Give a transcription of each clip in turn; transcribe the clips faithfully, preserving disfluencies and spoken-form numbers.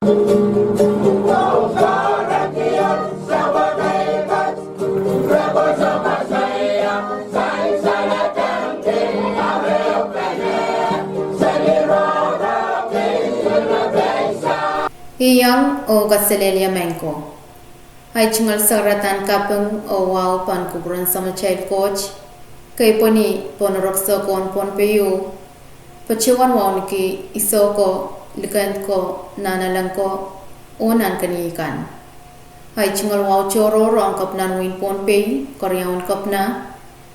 Iang oh kaselehlie maing ko. Ahi tungoal sakaradahn kaping oh wahu pahn kupwuren Samatail Koht, kei pwehn ni pohn orok sokon Pohnpei, patohwan wauneki iso ko, likend ko, nahnalek ko, oh nahnken ieikan. Ahi tungoal wahu tohrohr ong Kepina en wehin Pohnpei, Keriaun Kepina,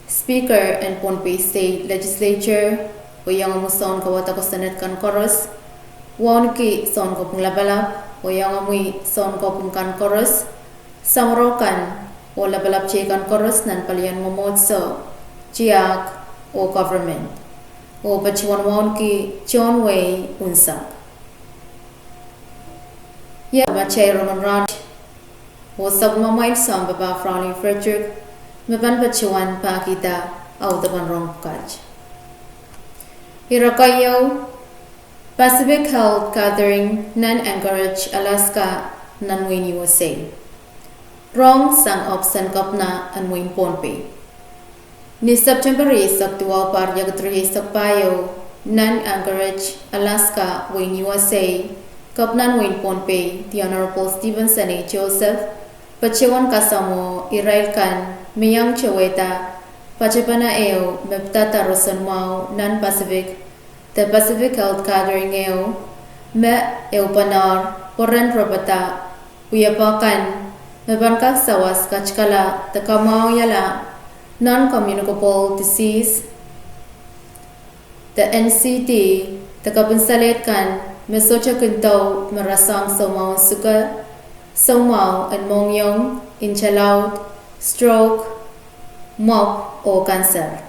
Speaker en Pohnpei State Legislature, oh iangomwi sounkawada kosonned kan koaros, wauneki Sounkopwung Lapalap, oh iangomwi sounkopwung kan koaros, samworo kan, oh lapalap teikan koaros nan palien mwomwohdiso, tiahk, oh government. Oh patohwan wauneki tohn wehi unsek. Ia, ma kitail rongen rahn, oh sapwellimamwail sounpapah Fraulein Frederick, me pahn patohwan pahkihda audepen rong pwukat. Ire keieu, Pacific Health Gathering nan Anchorage, Alaska, nan wehin U S A. Rong sang ohpis en Kepina en wehin Pohnpei. Ni September rieisek duwau, pahr riekid rieisek pahieu, nan Anchorage, Alaska, wehin U S A, Kepina en wehin Pohnpei, The Honorable Stevenson A. Joseph, patohwan kasamwo irail kan me iang towehda patopana ehu me pidada roson mwahu nan Pacific, de Pacific Health Gathering ehu, me ehupene pweren ropada wiepe kan me pahn kak sawas katikala de kamwahuiala non-communicable disease, de N C D, de kapinsaled kan me sohte kin dou me rasehng soumwahu en suke, soumwahu en mohngiong, intalaud, stroke, mwopw oh kanser.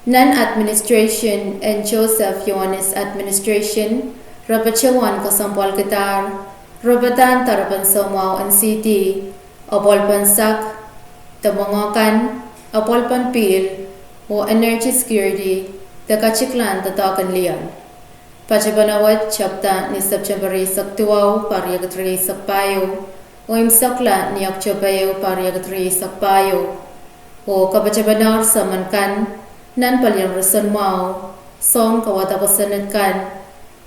Nan administration en Joseph Ioanis administration, re patohwan kesempwalkidahr ropadahn doarepen soumwahu N C D, apwalipen sak, de mwenge kan, apwalipen pihl, oh energy security, de katiklahn doadoahk en lioal. Patopene wet tepda ni September rieisek duwau, pahr riekid rieisek pahieu, oh imwisekla ni October ehu, pahr riekid rieisek pahieu. Oh kapatopenehr soahng kan nan palien roson mwahu, sounkawada kosonned kan,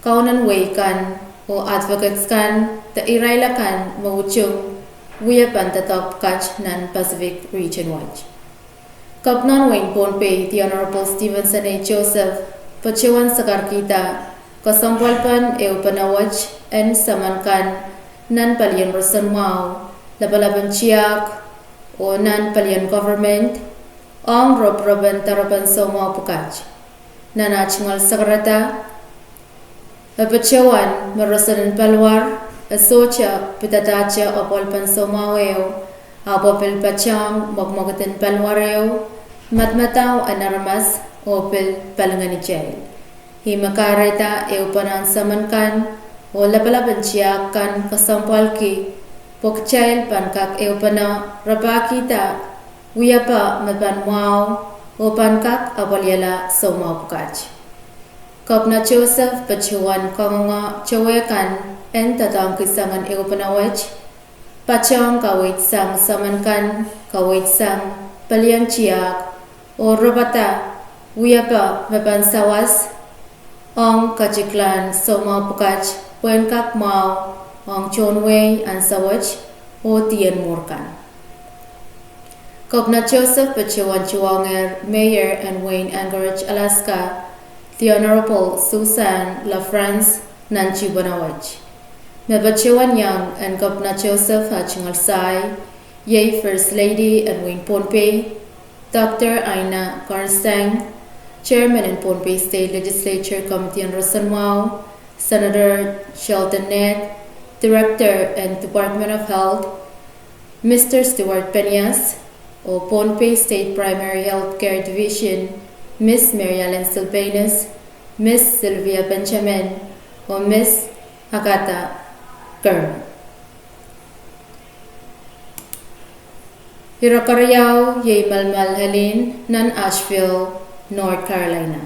kaunen wehi kan, oh advocates kan, de irail akan me utung wiepen doadoahk pwukat nan Pacific region wet. Kepina en wehin Pohnpei, The Honorable Stevenson A. Joseph, patohwan sakarkihda kesempwalpen ehupene wet en soahng kan nan palien roson mwahu, lapalapen tiahk, oh nan palien government, ong roporop en doarepen soumwahu pwukat. Nan ah tungoal sakarada, e patohwan me roson en paliwar e sohte pidadahte apwalipen soumwahu ehu, ahpw e pil patehng mwekmwekid en paliwar ehu, madamadau en aramas, oh pil palingehn kitail. Ih me kahrehda ehupene en soahng kan, oh lapalapen tiahk kan kesempwalki, pwe kitail pahn kak ehupene rapahkihda wiepe me pahn mwahu, oh pahn kak apwaliala soumwahu pwukat. Kepina Joseph patohwan kangoange towehkan en doadoahngki soangen ehupene wet, patehng kaweid sang soahng kan, kaweid sang palien tiahk, oh ropada wiepe me pahn sawas ong katiklahn soumwahu pwukat pwehn kak mwahu ong tohn wehi, ansou wet, oh dien mwuhr kan. Kepina Joseph patohwan tuwongehr Mayor en wehin Anchorage, Alaska, The Honorable Susan LaFrance, nan tuhpene wet. Me patohwan iang en Kepina Joseph ah tungoal sahi, iei First Lady en wehin Pohnpei, Doctor Aina Korenstang, Chairman en Pohnpei State Legislature Committee en Roson Mwahu, Senator Sheldon Ned, Director en Department of Health, Mister Stuart Penyas, oh Pohnpei State Primary Health Care Division, Miss Mary Ellen Silvanus, Miss Sylvia Benjamin, oh Miss Agatha Kermit. Ire keriau iei Malmal Helin nan Asheville, North Carolina.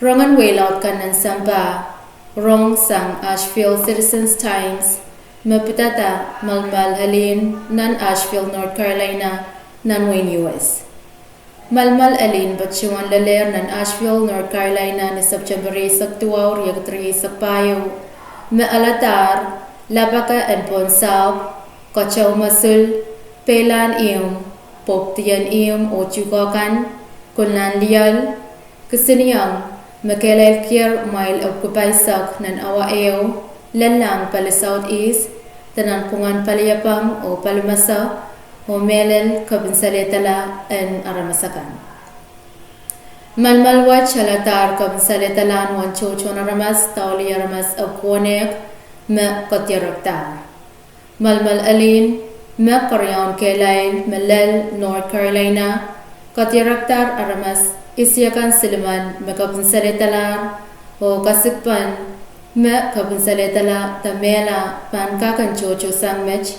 Rongen wehi laud kan nan sampah, rong sang Asheville Citizens Times me pidada Malmal Helene nan Asheville, North Carolina, nan wehin U S. Malmal Helene patohwan lelehr nan Asheville, North Carolina ni September eisek duwau, riekid rieisek pahieu, me aladahr lapake en pohn sahpw, keteu mosul, peilahn ihmw, pwopwdien ihmw oh tuhke kan, kunlahn lioal, kisinieng me kehlail kier mwail epwiki pahisek nan awa ehu, lellahng pali Southeast, de nanpwungen paliepeng oh palimese, oh mehlel kepinsalehda en aramas akan. Malmal wet aladahr kepinsalehda en uwen tohtohn aramas, daulih aramas epwiki weneu, me kedirekdahr. Malmal Helene, me keriaun kehlail me lel North Carolina, kedirekdahr aramas isihsek en silimen me kepinsalehdahr, oh kasikpen me kepinsalehda de mehla pahn kak en tohto sang met,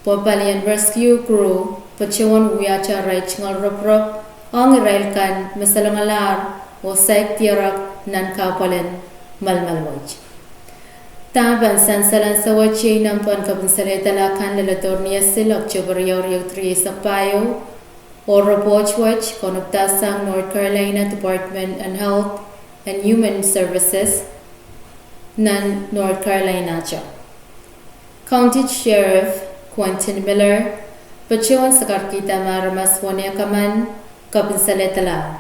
pwe palien rescue crew patohwan wiahte arail tungoal ropirop ong irail kan me salongalahr oh saik dierek nan kahpwal en malmal wet. Dahme pahn sansal ansou wet iei nempehn kepinsalehda kan leledohr ni Siluh, Oktohper riau, riekid rieisek pahieu, oh report wet kaunopdahsang North Carolina Department of Health and Human Services nan North Carolina te. County Sheriff Quentin Miller patohwan sakarkihda me aramas weneu emen kepinsalehda,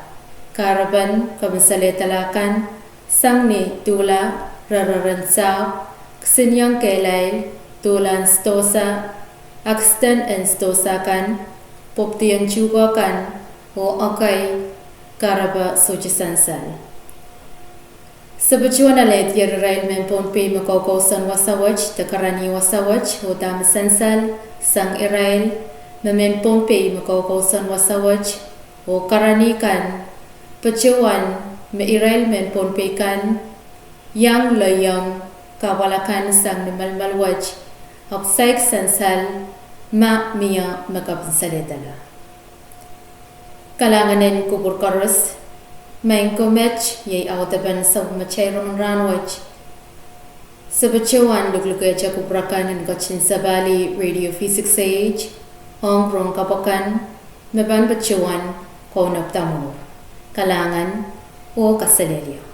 kahrepen kepinsalehda kan, sang ni duhla, rereren sahpw, kisinieng kehlail, duhlahn sidohsa, aksiden en sidohsa kan, pwopwdien tuhke kan, oh ekei kahrepe sohte sansal. Se patohwan alehdier irail mehn Pohnpei me koukousoan wasa wet de karanih wasa wet oh dahme sansal sang irail me mehn Pohnpei me koukousoan wasa wet oh karanih kan, patohwan me irail mehn Pohnpei kan iang loiong kahpwal akan sang ni malmal wet, ahpw saik sansal ma mie me kepinsalehda. Kalahngan en kupwur koaros. Maing ko met, iei audepen sapwellimatail rongen rahnwet. Se patohwan luklukehte kupwur akan en ketin sapahlih Radio V six eight ong rohng kapw akan me pahn patohwan kaunopda mour. Kalahngan oh kaselehlie.